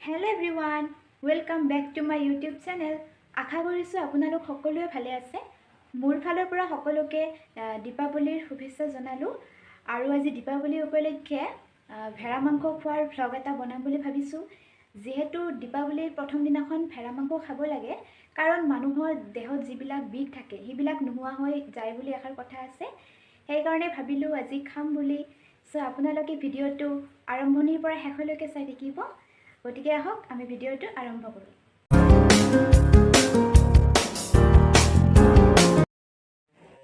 Hello everyone, welcome back to my YouTube channel. আশা কৰিছোঁ আপোনালোক সকলোৱে ভালে আছে। মোৰ ফালৰ পৰা সকলোকে দীপাৱলীৰ শুভেচ্ছা জনালোঁ। আৰু আজি দীপাৱলী উপলক্ষে ভেড়া মাংস খোৱাৰ ভ্লগ এটা বনাম বুলি ভাবিছোঁ। যিহেতু দীপাৱলীৰ প্ৰথম দিনাখন ভেড়া মাংস খাব লাগে, কাৰণ মানুহৰ দেহত যিবিলাক বিষ থাকে সেইবিলাক নোহোৱা হৈ যায় বুলি এষাৰ কথা আছে। সেইকাৰণে ভাবিলোঁ আজি খাম বুলি। চ' আপোনালোকে ভিডিঅ'টো আৰম্ভণিৰ পৰা শেষলৈকে চাই থাকিব। গতিকে আহক, আমি ভিডিঅ'টো আৰম্ভ কৰোঁ।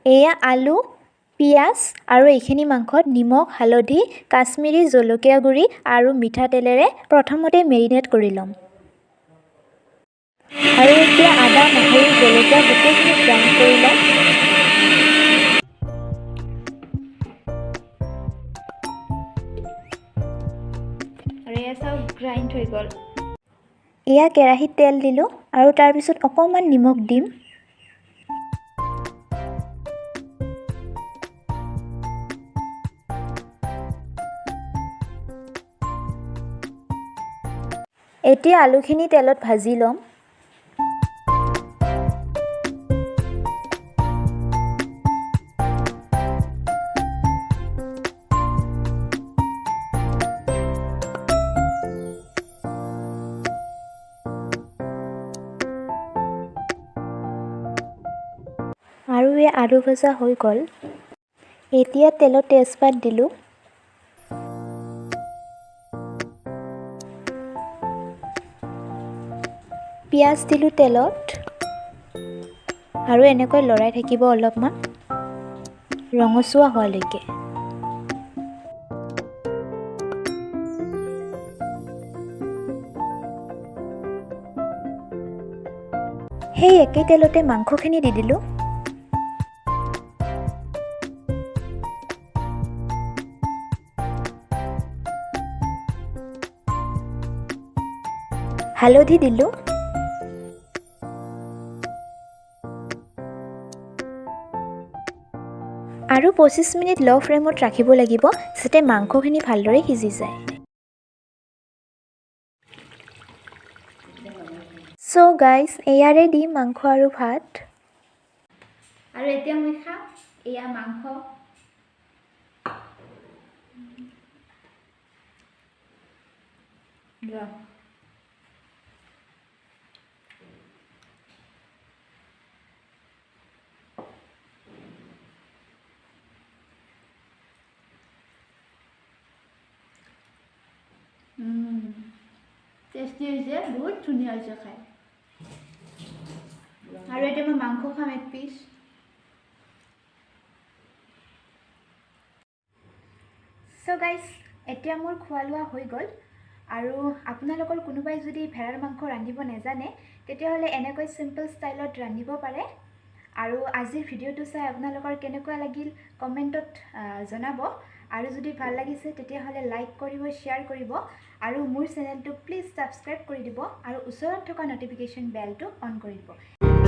এয়া আলু, পিঁয়াজ আৰু এইখিনি মাংসত নিমখ, হালধি, কাশ্মীৰী জলকীয়া গুড়ি আৰু মিঠাতেলেৰে প্ৰথমতে মেৰিনেট কৰি ল'ম। আৰু এতিয়া আদা, নহৰু, জলকীয়া গোটেইখিনি গ্ৰাইণ্ড কৰি ল'ম। আৰু এয়া চাওক, গ্ৰাইণ্ড হৈ গ'ল। এয়া কেৰাহীত তেল দিলোঁ আৰু তাৰপিছত অকণমান নিমখ দিম। এতিয়া আলুখিনি তেলত ভাজি ল'ম। আৰু এই আলু ভজা হৈ গ'ল। এতিয়া তেলত তেজপাত দিলোঁ। পিঁয়াজ দিলোঁ তেলত আৰু এনেকৈ লৰাই থাকিব অলপমান ৰঙচুৱা হোৱালৈকে। সেই একেই তেলতে মাংসখিনি দি দিলোঁ। হালধি দিলোঁ। আৰু 25 মিনিট ল' ফ্লেমত ৰাখিব লাগিব, যাতে মাংসখিনি ভালদৰে সিজি যায়। চ' গাইজ, এয়া ৰেডি মাংস আৰু ভাত। আৰু এতিয়া মই খাম। এয়া মাংস। যোৱা। টেষ্টি হৈছে, বহুত ধুনীয়া হৈছে খাই। আৰু এতিয়া মই মাংস খাম এক পিচ। চ' গাইজ, এতিয়া মোৰ খোৱা লোৱা হৈ গ'ল। আৰু আপোনালোকৰ কোনোবাই যদি ভেড়াৰ মাংস ৰান্ধিব নাজানে, তেতিয়াহ'লে এনেকৈ চিম্পল ষ্টাইলত ৰান্ধিব পাৰে। আৰু আজিৰ ভিডিঅ'টো চাই আপোনালোকৰ কেনেকুৱা লাগিল কমেণ্টত জনাব। আৰু যদি ভাল লাগিছে, তেতিয়াহ'লে লাইক কৰিব, শ্বেয়াৰ কৰিব আৰু মোৰ চেনেলটো প্লিজ ছাবস্ক্ৰাইব কৰি দিব আৰু ওচৰত থকা ন'টিফিকেশ্যন বেলটো অন কৰি দিব।